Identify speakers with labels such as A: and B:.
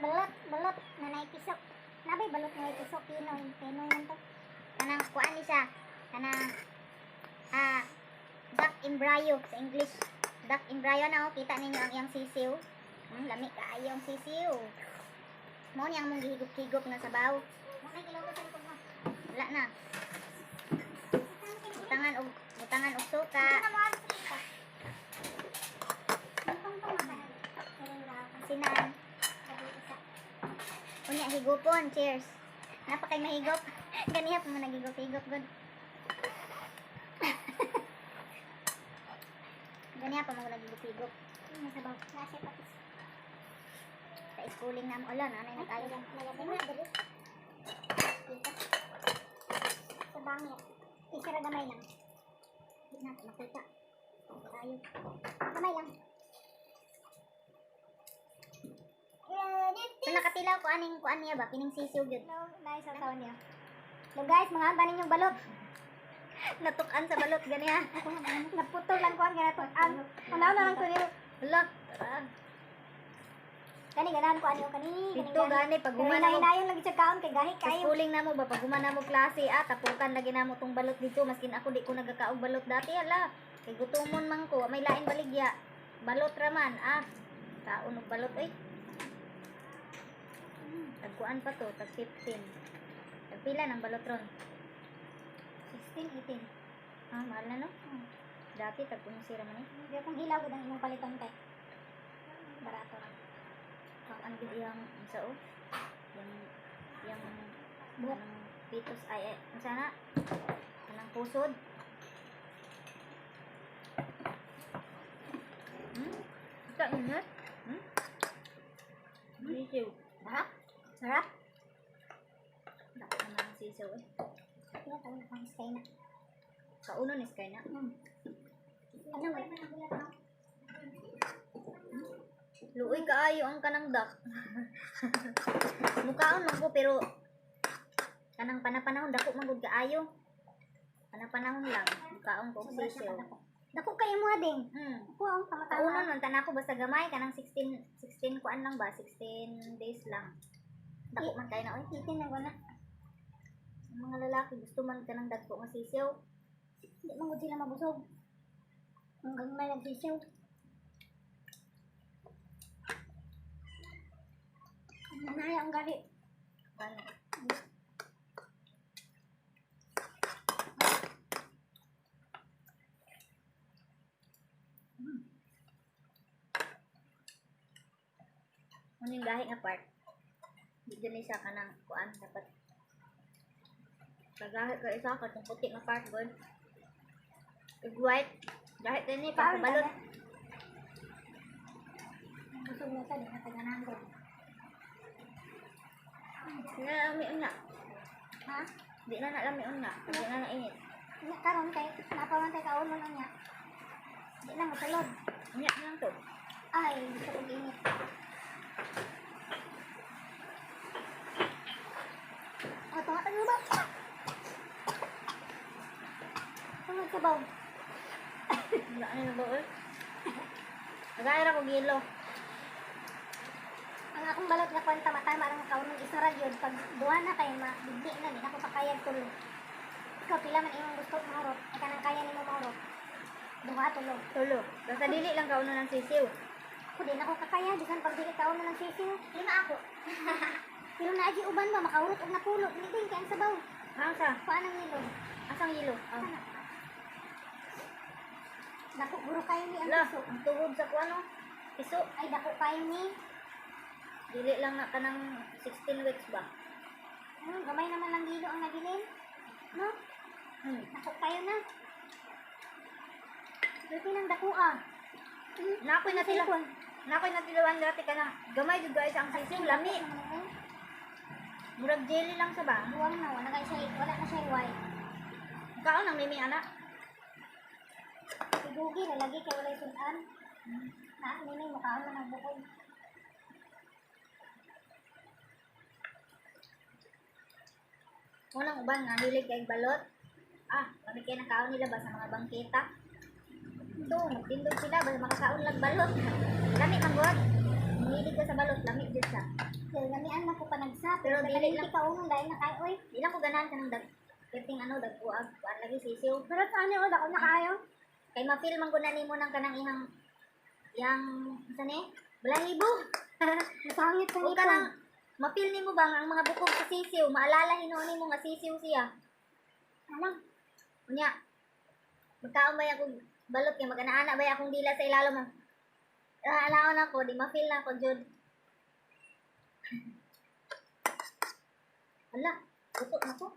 A: Balot, balot na naipisok. Nabay balot na naipisok, Pinoy. Pinoy man to.
B: Kanang kuan ni siya. Kanang duck embryo sa English. Duck embryo na oh, kita ninyo ang iyang sisiw. Lami kaayo ang sisiw. Mao ni ang mong gihigop-higop nga sabaw.
A: Wala giluto sa likod mo.
B: Wala na. Butangan og suka.
A: Ano mo ang kita?
B: Sinan. Unya higupon, cheers. Napa kay mahigop. Ganiha pa man naghigop-higop gud. Ganiha pa man naghigop-higop.
A: Sabaw. Nasa patis.
B: Sa schooling na mo ala na anay nag-ayo.
A: Nagabi na, dali. Dito. Sa bangit. Isara gamay lang.
B: Di na to makita. Tayo.
A: Gamay lang.
B: So nakatilaw ko aning kuan niya ba kining sisiw gyud.
A: No, nice ang tawon niya. Hello guys, mga hamba ninyong balot.
B: Natukan sa balot ganiha.
A: Naputol lang ko ang ganatong ang. Unaw na lang ko niyo.
B: Hala, tara.
A: Kani ganahan ko ano kani.
B: Dito gani pag human
A: na
B: na
A: hinayon lagi siya kaon kay gahi
B: sa
A: kayo.
B: schooling namo ba pag human namo klase tapukan lagi namo tong balot dito maskin ako di ko nagakaog balot dati hala. Kay gutomon man ko, may lain baligya. Balot ra man Kaon og balot oy. Tagkuan pa to, tag 15. Tagpila ng balot ron?
A: 16, 18.
B: Mahal na no? Dati tag 11 ra man eh.
A: Hindi akong hilaw gud ang imong paliton kay. Barato ra.
B: Ang gid iyang unsa oh? Yang yang
A: Buhok.
B: kanang pitos ay ay unsa na? Kanang pusod. Ika init. Sisiw.
A: Sarap. Sarap.
B: Dako naman ang sisiw eh.
A: Kaya taon na pang stay na.
B: Kauno ni Sky na.
A: Ano wala?
B: Luoy kaayo ang kanang duck. Mukaon man ko pero kanang panapanahon dako man gud kaayo. Panapanahon lang mukaon ko og
A: Sobra siya
B: sisiw.
A: kadako. Dako kayo mo ding. Ako ang
B: Kaunon
A: tama-tama.
B: man tan ako basta gamay kanang 16 16 kuan lang ba 16 days lang. Dako man kayo na oy.
A: 18 na wala.
B: Ang mga lalaki gusto man kanang dagko nga sisiw.
A: Hindi man gud sila mabusog. Hanggang may nagsisiw. Nanay ang gahi.
B: Ano? Ano yung gahi nga part? Di dyan isa ka ng kuan dapat. Kagahi ka isa ka itong puti nga part good. Ig white. Gahi ka ni pagkabalot.
A: Busog na ta, di na taganahan ko.
B: Di na lami na.
A: Ha?
B: Di na nalami na. Di na nainit.
A: Nya karon kay napawan kay kaon man niya. Di na mosulod.
B: Unya na lang to.
A: Ay, gusto kong init. Ah, tunga tayo ba? Tunga sabaw.
B: Wala na ba eh. Nagaya ra ko gilo.
A: Ang akong balot nga kuan tama-tama lang kaon ng isa ra gyud pag duha na kay mabigli na di na ko kakayag tulo. Ikaw pila man imong gusto mahurot, ay kanang kaya nimo mahurot. Duha tulo.
B: Tulo. Basta dili lang kauno ng sisiw.
A: Ako din ako kakaya bisan pag dili kaon na ng sisiw.
B: Lima ako.
A: Pero naagi uban ba makahurot og napulo, dili din kay ang sabaw.
B: Asa?
A: Kuan ang ilog.
B: Asang hilo? Oh.
A: Ana. Dako guro kayo ni ang
B: Ala,
A: piso.
B: ang tuhod sa kuan oh. Piso.
A: Ay dako kayo ni.
B: Dili lang na kanang 16 weeks ba?
A: Gamay naman lang gilo ang nabilin. No? Dako kayo na. Buti nang dako ah.
B: Nakoy na sila.
A: Cellphone.
B: Nakoy na tilawan dati kanang gamay jud guys ang sisiw lami. Murag jelly lang sa ba?
A: Buwang na wala kay siya, wala na siya white.
B: Kaon ang mimi ana.
A: Si Gugi na lagi kay walay sudan. Na nini mukhaon man ang bukod.
B: Unang uban nga hilig kay balot. Kami kay nakaon nila ba sa mga bangketa. Ito, magtindog sila ba makakaon lang balot. Lami man god. Hilig ka sa balot, lami jud siya.
A: Kaya gamian man ko panagsa.
B: Pero
A: Pero
B: dili
A: dili
B: lang-
A: kaunon dahil na kay oy.
B: Di lang ko ganahan kanang dag perting ano dagkuag kuan lagi sisiw.
A: Pero sa ano dako na kaayo.
B: Kay ma-feel man gud na nimo nang kanang ihang yang unsa ni? Balahibo.
A: Masangit sa
B: O
A: ngipon.
B: kanang ma-feel nimo ba nga ang mga bukog sa sisiw, maalala hinuon nimo nga sisiw siya.
A: Alam.
B: Unya, magkaon ba akong balot kay magana-ana ba akong dila sa ilalom ah. Alaon ako, di ma-feel na ako jud. Ala, luto na ko.